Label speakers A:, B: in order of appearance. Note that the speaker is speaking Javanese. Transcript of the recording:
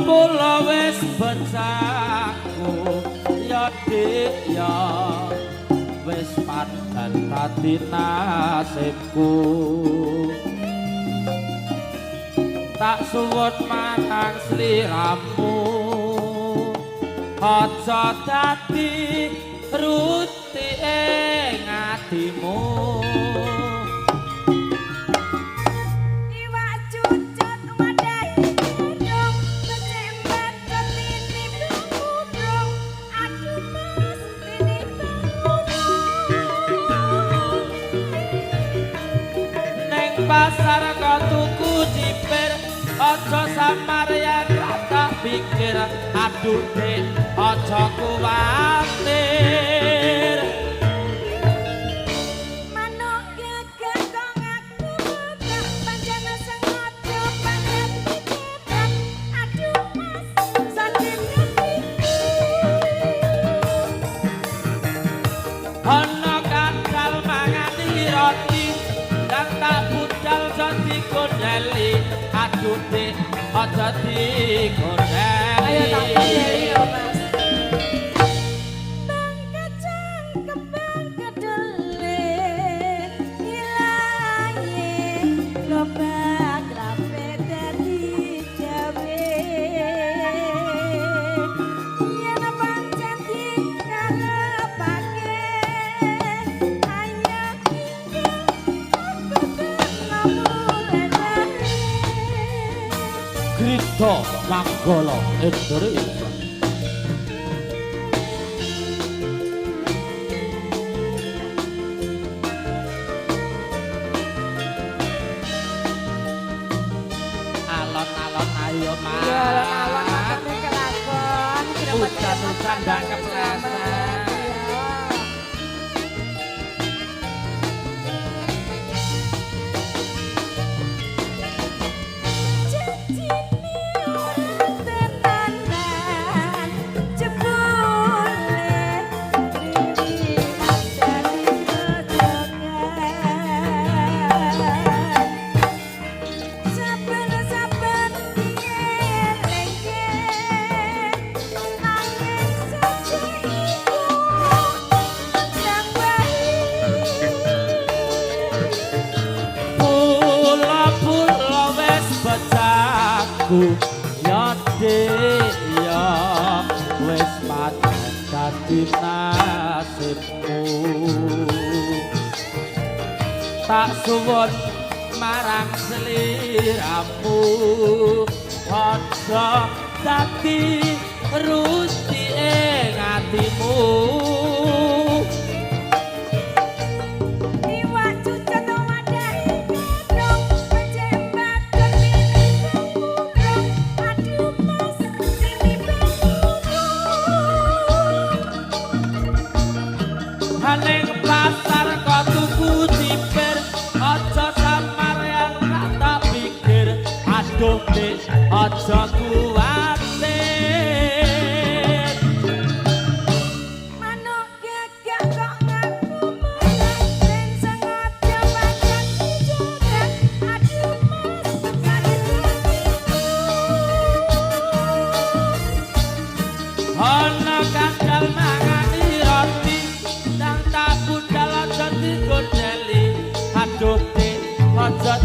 A: Pula-pula wis becaku ya dik ya, wis pancen dadi nasibku. Tak suwun marang sliramu, aja dadi ruti ing atimu.
B: Iwak cucut wadahi gedung, becik mbacut tinimbang burung. Aduh mas tinimbang burung.
A: Neng pasar kok tuku cipir, aja samar yen ra tak pikir. Aduh dik aja kuwatir.
B: Manuk gagah kok ngaku botak, pancen sengaja pancen dicetak. Aduh mas sakit hatiku.
A: Ana kadal mangani roti, dan tak budal aja digondeli. Aduh dik aja digondeli.
B: Ayo tak gondeli yo mas. Bang kacang kembang kedele, ilange lobak rape dadi jawe. Yen pancen dikarepake, ayo tinggal aku kena mulai bae.
A: Grito Manggala Indonesia. Alon-alon ayo mas.
B: Iya, alon-alon makane kelakon.
A: Udan-udan ndak kepleset.
B: Iya. Janjine ora tenanan, jebule triwinan dadi grojogan. Saben-saben dielingke, nanging saja iku nambahi.
A: Pula-pula wis becaku ya dik ya, wis pancen dadi nasibmu. Tak suwun marang sliramu, aja dadi ruti ing atimu.
B: Iwak cucut wadahi gedung, becik mbacut tinimbang burung. Aduh mas tinimbang burung.
A: Ning pasar kok tuku cipir, aja samar yen ra tak pikir. Aduh dik aja kuwatir.
B: Manuk gagah kok ngaku merak, ben sengaja pancen dijarak. Aduh mas sakit hatiku.
A: Ana kadal mangani roti, nang tak budal aja digondeli. Aduh dik aja